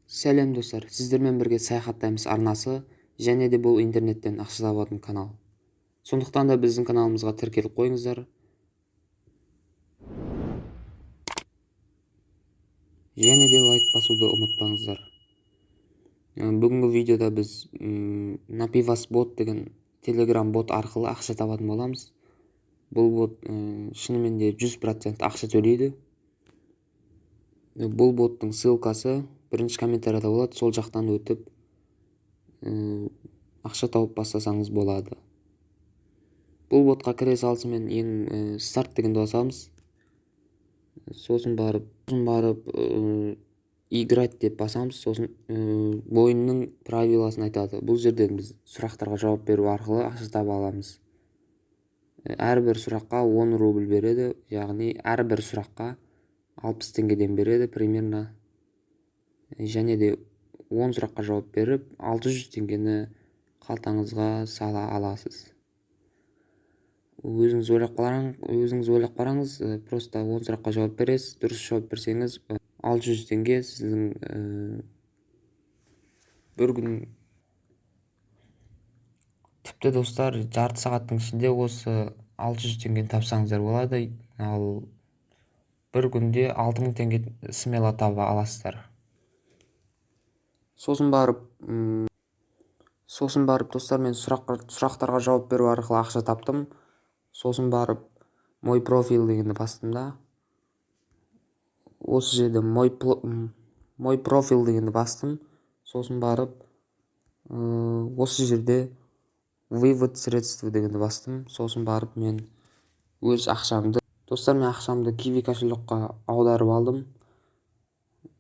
Сәлем, достар! Сіздермен бірге Саяхаттаймыз арнасы және де бұл интернеттен ақша табатын канал. Сондықтан да біздің каналымызға тіркеліп қойыңыздар және де лайк басуды ұмытпаңыздар. Бүгінгі видеода біз Напивас бот деген телеграм бот арқылы ақша табатын боламыз. Бұл бот шынымен де 100% ақша төлейді. Бұл боттың ссылкасы бірінші комментарияда болады, сол жақтан өтіп ақша тауып бастасаңыз болады. Бұл ботқа кіре салысымен ең старт дегенді басамыз. Сосын барып играть деп басамыз. Сосын ойынның правиласын айтады. Бұл жерден біз сұрақтарға жауап беру арқылы ақша таба аламыз. Әрбір сұраққа 10 рубль береді, яғни әрбір сұраққа 60 теңгеден береді примерно. Және де 10 сұраққа жауап беріп, 600 теңгені қалтаңызға сала аласыз. Өзіңіз ойлап қараңыз, просто 10 сұраққа жауап бересіз, дұрыс жауап берсеңіз, 600 теңге сіздің бір күн, тіпті, достар, жарты сағаттың ішінде осы 600 теңгені тапсаңыздар болады. Ал бір күнде 6000 теңге смело таба аласыздар. Сосын барып, достар, мен сұрақтарға жауап беру арқылы ақша таптым. Сосын барып мой профиль дегенді бастым да, осы жерде мой профиль дегенді бастым. Сосын барып осы жерде вывод средств дегенді бастым. Сосын барып мен өз ақшамды, достар, мен ақшамды киви кошелекқа аударып алдым.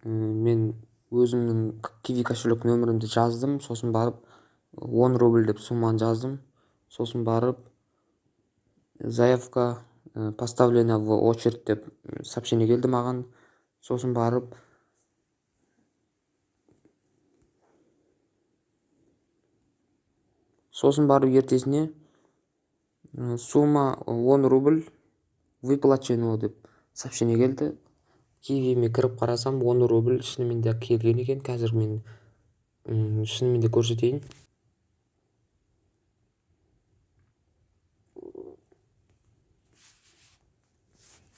Мен өзімнің киви кошелек нөмірімді жаздым. Сосын барып 10 рубль деп сумманы жаздым. Сосын барып заявка поставлена в очередь деп сообщение келді маған. Сосын барып ертесіне сумма 10 рубль выплачено деп сообщение келді. Кивиме кіріп қарасам, 10 рубль шынымен де келген екен. Қазір мен шынымен де көрсетейін.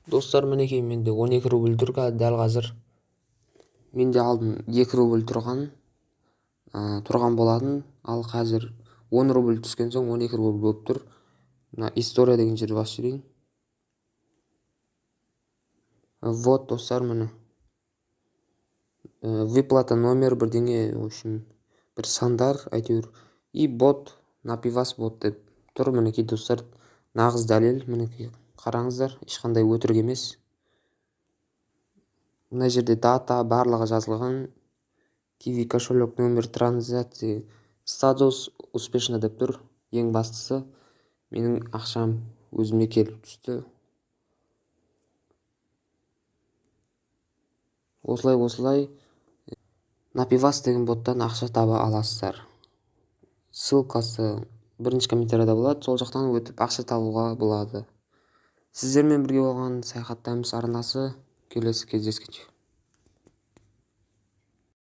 Достар, мінекей, менде 12 рубль тұр дәл қазір. Менде алдын 2 рубль тұрған болатын, ал қазір 10 рубль түскен соң 12 рубль болып тұр. Мына история деген жерді басып жіберейін. Вот, достар, міне, выплата номер бірдеңе, в общем, бір сандар әйтеуір, и бот Напивас бот деп тұр. Мінекей, достар, нағыз дәлел, мінекей, қараңыздар, ешқандай өтірік емес. Мына жерде дата, барлығы жазылған, киви кошелек номер транзакции, статус успешно деп тұр. Ең бастысы, менің ақшам өзіме келіп түсті. Осылай Напивас деген боттан ақша таба аласыздар. Ссылкасы бірінші комментарияда болады, сол жақтан өтіп ақша табуға болады. Сіздермен бірге болған Саяхаттаймыз арнасы. Келесі кездескенше!